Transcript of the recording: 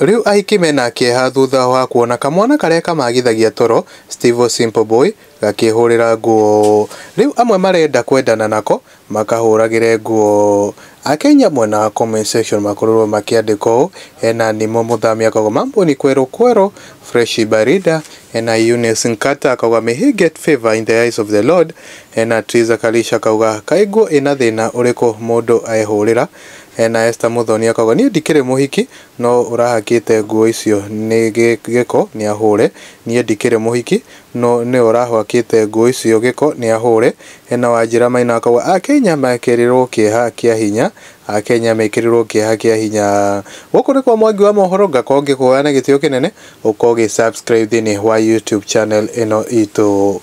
Rĩu ahiki mena kĩeha thutha wa kuona kamwana karĩa kamagithagia toro Steve Simple Boy gakĩhũrĩra nguo. Rĩu amwe marenda kwendana nako makahũragĩre nguo. Akenya mwena wa comment section makorirwo makĩandĩka ũũ, hena Nimo Mũthami akauga mambo ni kwero kwero fresh barida, hena Eunice Nkata akauga may he get favor in the eyes of the Lord, hena Triza Kalisha akauga kaĩ nguo ĩna thĩna ũrĩkũ mũndũ ehũrĩra, hena Esther Muthoni akauga niĩ ndikĩrĩ mũhiki no ũrahakĩte nguo icio nĩ gĩko nĩ ahũre, niĩ ndikĩrĩ mũhiki no nĩ ũrahakĩte nguo icio gĩko nĩ ahũre, hena Wanjĩra Maina akauga Akenya mekĩrĩrwo kĩeha kĩa hinya, Akenya mekĩrĩrwo kĩeha kĩa hinya. Gũkũ nĩ kwa Mwangi wa mohoro, ngakorwo ngĩkuoya na gĩtĩo kĩnene ũkorwo ũgĩ subscribe thĩinĩ wa YouTube channel ĩno itũ.